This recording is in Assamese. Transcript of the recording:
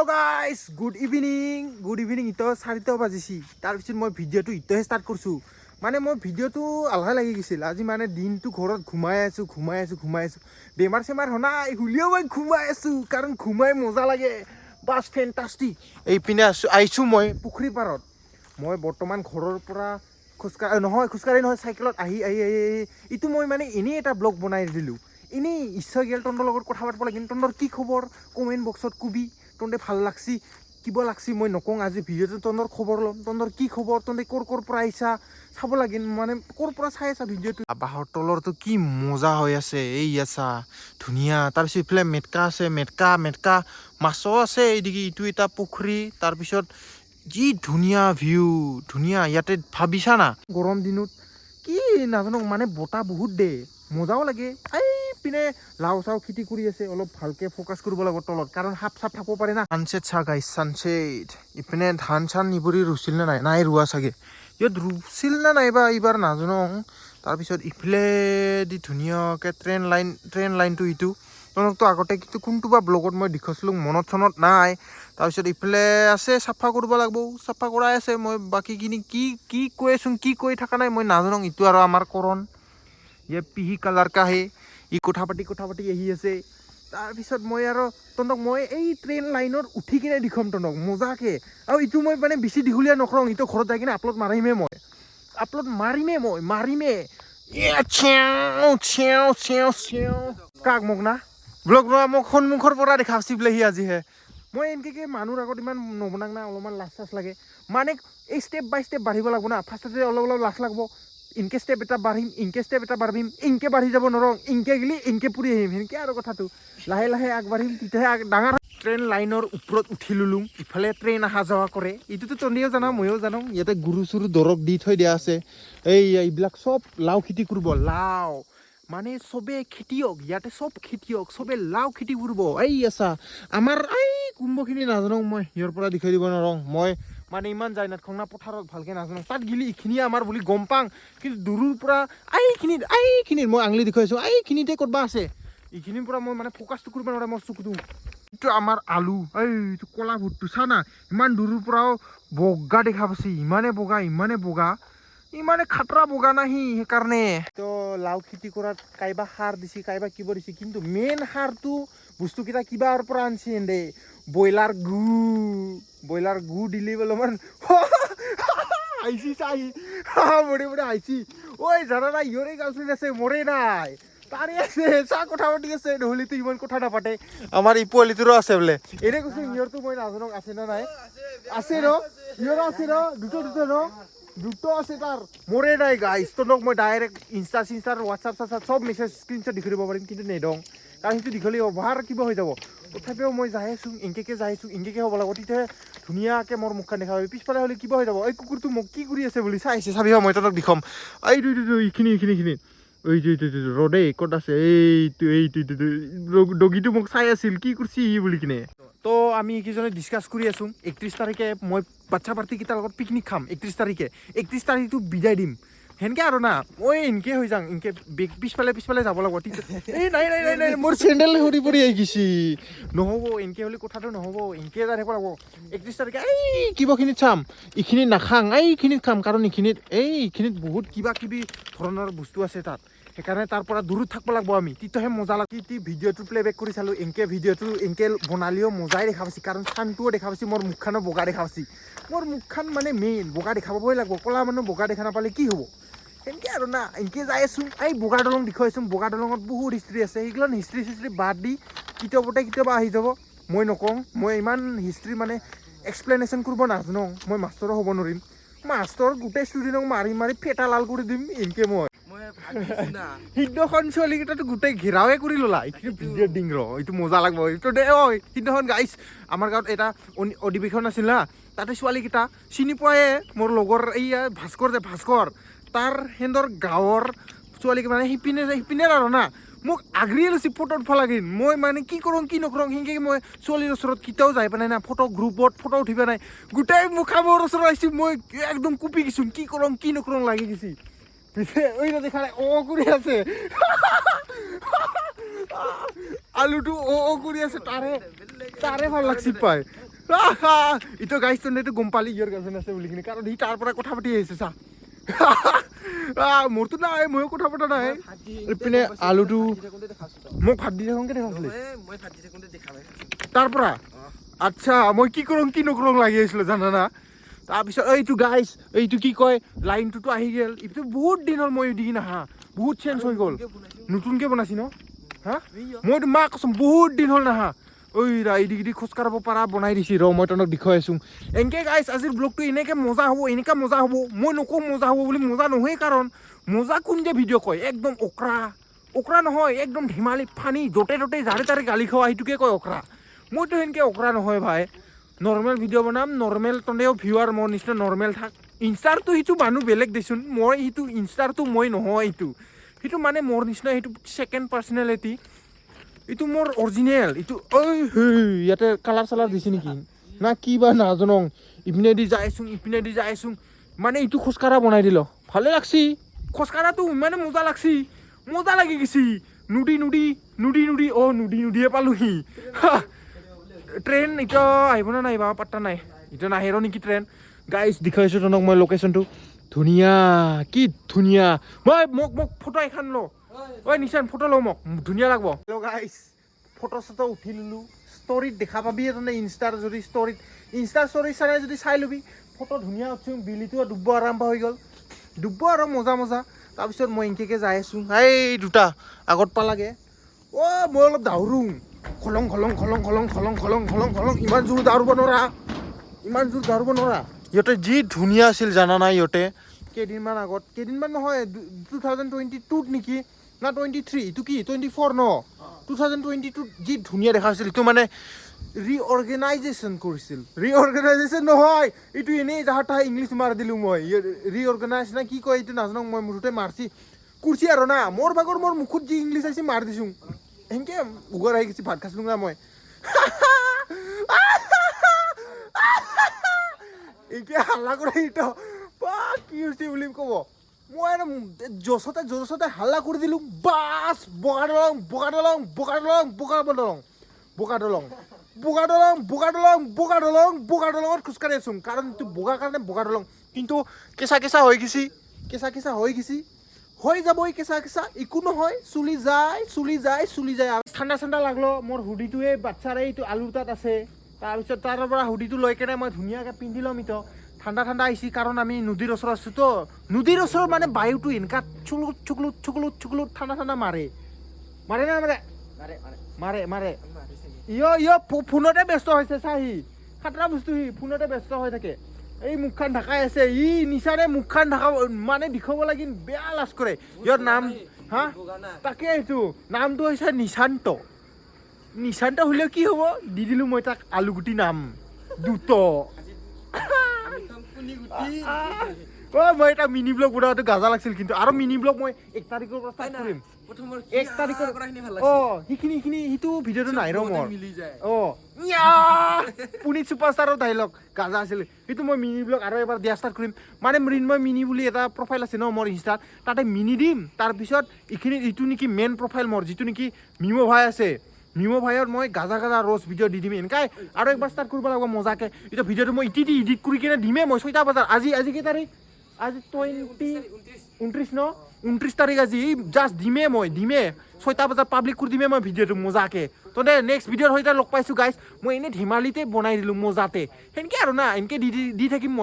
Guys, good evening, good evening. ইটো 4টা বাজিছি। তাৰপিছত মই ভিডিঅ'টো ইটোহে ষ্টাৰ্ট কৰিছোঁ। মানে মই ভিডিঅ'টো আলহা লাগি গৈছিল। আজি মানে দিনটো ঘৰত ঘুমাই আছোঁ, ঘুমাই আছোঁ, ঘুমাই আছোঁ। বেমাৰ চেমাৰ হোৱা নাই, হ'লেও মই ঘুমাই আছোঁ, কাৰণ ঘুমাই মজা লাগে। Bus, fantastic. এইপিনে আছোঁ, আহিছোঁ মই পুখুৰী পাৰত। মই বৰ্তমান ঘৰৰ পৰা খোজকাঢ়ি নহয়, খোজকাঢ়ি নহয়, চাইকেলত আহি আহি আহি আহি ইটো মই মানে এনেই এটা ব্লগ বনাই দিলোঁ। এনেই ইচ্ছা গেল তহঁতৰ লগত কথা পাতিব লাগিল। তহঁতৰ কি খবৰ কমেণ্ট বক্সত কবি। তহঁতে ভাল লাগছি, কিবা লাগছি, মই নকওঁ। আজি ভিডিঅ'টো তহঁতৰ খবৰ ল'ম। তহঁতৰ কি খবৰ, তহঁতে ক'ৰ ক'ৰ পৰা আহিছা চাব লাগিল, মানে ক'ৰ পৰা চাই আছা ভিডিঅ'টো। বাঁহৰ তলৰটো কি মজা হৈ আছে। এইয়া চা, ধুনীয়া। তাৰপিছত ইফালে মেটকা আছে, মেটকা মেটকা মাছো আছে। এইদিকে ইটো এটা পুখুৰী। তাৰপিছত যি ধুনীয়া ভিউ, ধুনীয়া। ইয়াতে ভাবিছা না, গৰম দিনত কি নাজানো, মানে বতাহ বহুত দে, মজাও লাগে। এই পিনে লাও চাও খেতি কৰি আছে। অলপ ভালকে ফ'কাছ কৰিব লাগিব তলত, কাৰণ সাপ চাপ থাকিব পাৰে না। ছানছেট চা গাইছ, ছানছেট। ইপিনে ধান চান এইবোৰে ৰুইছিল নে নাই? নাই ৰোৱা চাগে। ইয়াত ৰুইছিল নে নাই বা এইবাৰ নাজানো। তাৰপিছত ইফালেদি ধুনীয়াকৈ ট্ৰেইন লাইন, ট্ৰেইন লাইনটো ইটো তহঁতকতো আগতে কিন্তু কোনটো বা ব্লগত মই দেখুৱাইছিলোঁ, মনত চনত নাই। তাৰপিছত ইফালে আছে, চাফা কৰিব লাগিব, চাফা কৰাই আছে। মই বাকীখিনি কি কি কৈ আছোঁ, কি কৈ থকা নাই, মই নাজানো। ইটো আৰু আমাৰ কৰণ, ইয়ে পিহি কালাৰ কাহে, ই কথা পাতি কথা পাতি আহি আছে। তাৰপিছত মই আৰু তহঁতক মই এই ট্ৰেইন লাইনত উঠি কিনে দেখুৱাম তহঁতক মজাকে। আৰু ইটো মই মানে বেছি দীঘলীয়া নকৰোঁ। ইটো ঘৰত যাই কিনে আপলোড মাৰিমেই মই, আপলোড মাৰিমেই মই, মাৰিমেই। চেওঁ চেওঁ চেওঁ চেওঁ। কাক, মোক না ব্লগ বনোৱা? মোক সন্মুখৰ পৰা দেখাবছি বোলে সি আজিহে। মই এনেকৈ মানুহৰ আগত ইমান নবনাং না, অলপমান লাজ চাজ লাগে। মানে এই ষ্টেপ বাই ষ্টেপ বাঢ়িব লাগিব না। ফাৰ্ষ্টতে অলপ অলপ লাজ লাগিব। ইনকে ষ্টেপ এটা বাঢ়িম, ইনকে ষ্টেপ এটা বাঢ়িম, ইনকে বাঢ়ি যাব নোৱাৰোঁ। ইনকে গেলি ইনকে পুৰি আহিম, সেনেকে আৰু কথাটো লাহে লাহে আগবাঢ়িম, তেতিয়াহে ডাঙৰ। ট্ৰেইন লাইনৰ ওপৰত উঠি ল'লোঁ। ইফালে ট্ৰেইন অহা যোৱা কৰে। এইটোতো তন্দিও জানা, ময়ো জানো। ইয়াতে গৰু চৰু দৰৱ দি থৈ দিয়া আছে। এই এইবিলাক চব লাও খেতি কৰিব। লাও মানে চবে খেতিয়ক, ইয়াতে চব খেতিয়ক, চবে লাও খেতি কৰিব। এই আছা আমাৰ এই কোনখিনি নাজানো, মই ইয়াৰ পৰা দেখুৱাই দিব নোৱাৰোঁ। মই মানে ইমান যাই নাথাকোঁ না পথাৰত, ভালকে নাজানো। তাত গিলি এইখিনিয়ে আমাৰ বুলি গম পাওঁ, কিন্তু দূৰৰ পৰা এইখিনিত, এইখিনিত মই আঙুলি দেখুৱাইছোঁ, এইখিনিতে ক'তবা আছে। এইখিনিৰ পৰা মই মানে ফ'কাছটো কৰিব নোৱাৰে মোৰ চকুটো। এইটো আমাৰ আলু, এইটো ক'লা ভুটটো চা না, ইমান দূৰৰ পৰাও বগা দেখা পাইছে। ইমানে বগা, ইমানে বগা, ইমানে খাতৰা বগা নাহি সেইকাৰণে। তো লাও খেতি কৰাত কাইবা সাৰ দিছে, কাইবা কিবা দিছে, কিন্তু মেইন সাৰটো বস্তুকেইটা কিবাৰ পৰা আনছে এনে ব্ৰইলাৰ গু। ব্ৰইলাৰ গু দিলে অলপমান আহিছি চাই, মৰে মৰে আহিছি। ঐ, জানা নাই, ইয়ৰে গাৰ্লফ্ৰেণ্ড আছে, মোৰে নাই, তাৰে আছে। চা, কথা পাতি আছে, নহ'লেতো ইমান কথা নাপাতে। আমাৰ এই পোৱালিটোৰো আছে বোলে। এনে কৈছো, ইহঁৰটো মই নাজানো আছে নে নাই। আছে ন? ইহঁৰো আছে ন? দুটো দুটো ন? দুটো আছে তাৰ, মোৰে নাই। গাইছ, তহঁতক মই ডাইৰেক্ট ইনষ্টা চিনষ্টাৰ, হোৱাটছআপ চোৱাটছআপ চব মেছেজ স্ক্ৰীনশ্বট দেখুৱাই দিব পাৰিম, কিন্তু নেদওঁ, কাৰণ সেইটো দীঘলী অভাৰ কিবা হৈ যাব। তথাপিও মই যাই আছোঁ, এংকেকে যাই আছোঁ, এংকেকে হ'ব লাগিব, তেতিয়াহে ধুনীয়াকৈ মোৰ মুখখন দেখা পাবি। পিছফালে হ'লে কিবা হৈ যাব। এই কুকুৰটো মোক কি কৰি আছে বুলি চাই আছে। চাবি, মই তহঁতক দেখুৱাম। এইটো এইটো, এইখিনি এইখিনি এইখিনি, এইটো এইটো এইটো, ৰদে ক'ত আছে? এইটো এইটো এইটো ডগীটো মোক চাই আছিল, কি কৰিছে সি বুলি কিনে। তো আমি এইকেইজনে ডিছকাছ কৰি আছোঁ, 31 তাৰিখে মই বাচ্ছা পাৰ্টিকেইটাৰ লগত পিকনিক খাম। 31 তাৰিখে, 31 তাৰিখটো বিদায় দিম সেনকে আৰু না। মই এনকে হৈ যাওঁ, এনকে পিছফালে পিছফালে যাব লাগিব তেতিয়া। এই নাই নাই নাই নাই, মোৰ চেণ্ডেল সৰি পৰি আহি গৈছি। নহ'ব, এনকে হ'লে কথাটো নহ'ব। এনকে যাই থাকিব লাগিব। 31 তাৰিখে এই কিবাখিনিত চাম, এইখিনিত নাখাং, এইখিনিত খাম, কাৰণ এইখিনিত, এইখিনিত বহুত কিবা কিবি ধৰণৰ বস্তু আছে তাত। সেইকাৰণে তাৰ পৰা দূৰত থাকিব লাগিব আমি, তেতিয়াহে মজা লাগে। কি ভিডিঅ'টো প্লেবেক কৰি চালোঁ, এনকে ভিডিঅ'টো এনকে বনালেও মজাই দেখা পাইছি, কাৰণ চানটোও দেখা পাইছি, মোৰ মুখখনো বগা দেখা পাইছি। মোৰ মুখখন মানে মেইন বগা দেখাবই লাগিব। ক'লা মানুহ বগা দেখা নাপালে কি হ'ব? সেনকে আৰু না, এনকে যাই আছোঁ। এই বগা দলং দেখুৱাইছোঁ। বগা দলঙত বহুত হিষ্ট্ৰী আছে। সেইগিলান হিষ্ট্ৰী চিষ্ট্ৰী বাদ দি কেতিয়াবাতে কেতিয়াবা আহি যাব। মই নকওঁ, মই ইমান হিষ্ট্ৰী মানে এক্সপ্লেনেশ্যন কৰিব নাজানো। মই মাষ্টৰো হ'ব নোৱাৰিম। মাষ্টৰ গোটেই ষ্টুডেণ্টক মাৰি মাৰি ফেটা লাল কৰি দিম এনকে মই। মই ভাবিছো না। সিদিনাখন ছোৱালীকেইটাতো গোটেই ঘেৰাওৱে কৰি ল'লা। এইখিনি ভিডিঅ' দিং ৰ, এইটো মজা লাগিব এইটো দে। ঐ, সিদিনাখন গাইছ, আমাৰ গাঁৱত এটা অধিৱেশন আছিল না, তাতে ছোৱালীকেইটা চিনি পোৱায়ে মোৰ লগৰ এইয়া ভাস্কৰ যে ভাস্কৰ, তাৰ সিহঁতৰ গাঁৱৰ ছোৱালী মানে সিপিনে সিপিনে আৰু না, মোক আগ্ৰিয়ে লৈছে ফটো উঠব লাগিল। মই মানে কি কৰোঁ কি নকৰোঁ, সেনেকৈ মই ছোৱালীৰ ওচৰত কেতিয়াও যাই পোৱা নাই না, ফটো গ্ৰুপত ফটো উঠিব নাই। গোটেই মুখা মোৰ ওচৰত আহিছোঁ, মই একদম কুপি গৈছোঁ, কি কৰোঁ কি নকৰোঁ লাগি গৈছি। পিছে ঐ দেখা নাই, অ কৰি আছে, আলুটো অ অ কৰি আছে। তাৰে তাৰে ভাল লাগছি পাই। ইটো গাইছ, তহঁতে গম পালি ইয়াৰ গাৰ্লফ্ৰেণ্ড আছে বুলি কিনে, কাৰণ সি তাৰ পৰা কথা পাতি আহিছে। চা, মোৰতো নাই, ময়ো কথা পতা নাই। ইপিনে আলুটো মোক ভাত দি থাকোঁতে দেখাইছিলে। মই ভাত দি থাকোঁতে দেখা পাই। তাৰ পৰা আচ্ছা, মই কি কৰোঁ কি নকৰোঁ লাগি আছিলোঁ, জানা না? তাৰপিছত এইটো গাইছ, এইটো কি কয়, লাইনটোতো আহি গ'ল। এইটো বহুত দিন হ'ল মই দি নাহা, বহুত চেঞ্জ হৈ গ'ল। নতুনকৈ বনাইছি ন? হা, মইতো মা কচম বহুত দিন হ'ল নাহা। ঐ ৰা, এদিকে খোজকাঢ়িব পাৰা বনাই দিছি। ৰ, মই তহঁতক দেখুৱাই আছোঁ। এনেকৈ গাইছ, আজিৰ ব্লগটো এনেকৈ মজা হ'ব, এনেকুৱা মজা হ'ব। মই নকওঁ মজা হ'ব বুলি, মজা নহয়। কাৰণ মজা কোন যে ভিডিঅ' কয়, একদম অকৰা অকৰা নহয়, একদম ধেমালি ফানি, য'তে ত'তে যাৰে তাৰে গালি খোৱা, সেইটোকে কয় অকৰা। মইতো সেনেকৈ অকৰা নহয় ভাই, নৰ্মেল ভিডিঅ' বনাম, নৰ্মেল। তহঁতেও ভিউৱাৰ মোৰ নিচিনা নৰ্মেল থাক। ইনষ্টাৰটো সেইটো মানুহ বেলেগ দেচোন। মই সেইটো ইনষ্টাৰটো মই নহয়, এইটো সেইটো মানে মোৰ নিচিনা সেইটো ছেকেণ্ড পাৰ্চনেলিটি, এইটো মোৰ অৰিজিনেল এইটো। ঐ হেই, ইয়াতে কালাৰ চালাৰ দিছে নেকি না কি বা নাজানো। ইপিনেদি যাই আছোং, ইপিনেদি যাই আছোং। মানে এইটো খোজকাঢ়া বনাই দিল, ভালে লাগছি। খোজকাঢ়াটো ইমানে মজা লাগছি, মজা লাগি গৈছি। নদী নদী নদী নদী, অ নদী নদীয়ে পালোহি। ট্ৰেইন এতিয়া আহিব নে নাই বা পাত্তা নাই। এতিয়া নাহে ৰ নেকি ট্ৰেইন? গাইজ, দেখুৱাইছোঁ তহঁতক মই লোকেশ্যনটো। ধুনীয়া, কি ধুনীয়া। মই মোক মোক ফটো এখন ল। ঐ নিচান, ফটো লওঁ মোক, ধুনীয়া লাগব। হেল্ল' গাইজ, ফটো চটো উঠি ল'লোঁ। ষ্টৰীত দেখা পাবি তহঁতে, ইনষ্টাৰ যদি ষ্টৰীত, ইনষ্টাৰ ষ্টৰী চাই যদি চাই ল'বি। ফটো ধুনীয়া উঠছোঁ। বিলিটোও ডুবব আৰম্ভ হৈ গ'ল, ডুবব আৰু মজা মজা। তাৰপিছত মই এনেকৈ যাই আছোঁ, এই দুটা আগত পালাগে। অ' মই অলপ দাউৰোঁ, খলং খলং খলং খলং খলং খলং খলং খলং। ইমান জোৰ দাউৰিব নোৱাৰা, ইমান জোৰ দাউৰিব নোৱাৰা। সিহঁতে যি ধুনীয়া আছিল জানা নাই? সিহঁতে কেইদিনমান আগত, কেইদিনমান নহয়, 2022ত নেকি না 23, এইটো কি 24 ন, 2022ত যি ধুনীয়া দেখা হৈছিল। এইটো মানে ৰিঅৰ্গেনাইজেশ্যন কৰিছিল। ৰিঅৰ্গেনাইজেশ্যন নহয়, এইটো এনেই যাহাৰ তাহাৰ ইংলিছ মাৰি দিলোঁ মই। ৰিঅৰ্গেনাইজ না কি কয় এইটো নাজানো মই, মুঠতে মাৰছি কুৰছি আৰু না মোৰ ভাগৰ মোৰ মুখত যি ইংলিছ আহিছে মাৰি দিছোঁ। সেনকে উগাৰ আহি গৈছে। ভাত খাইছিলোঁ না মই, এতিয়া হাল্লা কৰি এইটো বা কি হৈছে বুলি ক'ব। মই আৰু জচতে জচতে হাল্লা কৰি দিলোঁ, বাছ, বগা দলং, বগা দলং, বগা দলং, বগা দলং, বগা দলং, বগা দলং, বগা দলং, বগা দলং, বগা দলঙত খোজকাঢ়ি আছোঁ। কাৰণ এইটো বগা কাৰণে বগা দলং। কিন্তু কেঁচা কেঁচা হৈ গৈছি, কেঁচা কেঁচা হৈ গৈছি। হৈ যাবই কেঁচা কেঁচা, একো নহয়। চুলি যায়, চুলি যায়, চুলি যায়। আৰু ঠাণ্ডা ঠাণ্ডা লাগলো। মোৰ হুডিটোৱে বাচ্ছাৰে এইটো আলুৰ তাত আছে। তাৰপিছত তাৰ পৰা হুডিটো লৈ কেনে মই ধুনীয়াকৈ পিন্ধি ল'ম। ইটো ঠাণ্ডা ঠাণ্ডা আহিছে, কাৰণ আমি নদীৰ ওচৰত আছোঁ তো। নদীৰ ওচৰত মানে বায়ুটো এনেকা চুলুত চুকলুত চুকলুত চুকলুত ঠাণ্ডা ঠাণ্ডা মাৰে। মাৰে না মাৰে? মাৰে, মাৰে। মাৰে, মাৰে। মাৰে চাগে। ইয় ইয় ফোনতে ব্যস্ত হৈছে। চাহি খাতৰা বস্তু, সি ফোনতে ব্যস্ত হৈ থাকে। এই মুখখন ঢাকাই আছে ই নিচাৰে। মুখখন ঢাকা মানে দেখুৱাব লাগিল, বেয়া লাজ কৰে। ইয়াৰ নাম হা বগা না। তাকে, এইটো নামটো হৈছে নিশান্ত। নিশান্ত হ'লেও কি হ'ব, দি দিলোঁ মই তাক আলুগুটি নাম দুট। আমি খাম কুনি গুটি। অ' মই এটা মিনি ব্লগ বনোৱাটো গাজা লাগিছিল কিন্তু। আৰু মিনি ব্লগ মই 1 তাৰিখৰ পৰা ষ্টাৰ্ট কৰিম। প্ৰথমৰ 1 তাৰিখৰ কৰাখিনি ভাল অ' সেইখিনি সেইটো ভিডিঅ'টো নাই ৰ মোৰ। মিলি যায়। অ' ইয়া, পুনিত ছুপাৰষ্টাৰৰ ডাইলগ গাজা আছিল সেইটো। মই মিনি ব্লগ আৰু এবাৰ দিয়া ষ্টাৰ্ট কৰিম। মানে মৃন্ময় মিনি বুলি এটা প্ৰফাইল আছে ন মোৰ ইনষ্টাত, তাতে মিনি দিম। তাৰপিছত এইখিনি এইটো নেকি মেইন প্ৰফাইল মোৰ, যিটো নেকি মিমো ভাই আছে, মিমো ভাইত মই গাজা গাজা ৰ'জ ভিডিঅ' দি দিম। এনেকাই আৰু একবাৰ ষ্টাৰ্ট কৰিব লাগিব মজাকে। এতিয়া ভিডিঅ'টো মই ইটি দি এডিট কৰি কিনে দিমেই মই 6টা বজাত। আজি কেই তাৰিখ? আজি 20, 29 ন? 29 তাৰিখ আজি। জাষ্ট দিমেই মই, দিমে 6টা বজাত পাব্লিক কৰি দিমেই মই ভিডিঅ'টো মজাকে। তহঁতে নেক্সট ভিডিঅ'ৰ সৈতে লগ পাইছোঁ গাইজ। মই এনেই ধেমালিতে বনাই দিলোঁ মজাতে, সেনেকৈ আৰু না এনেকৈ দি দি দি থাকিম মই।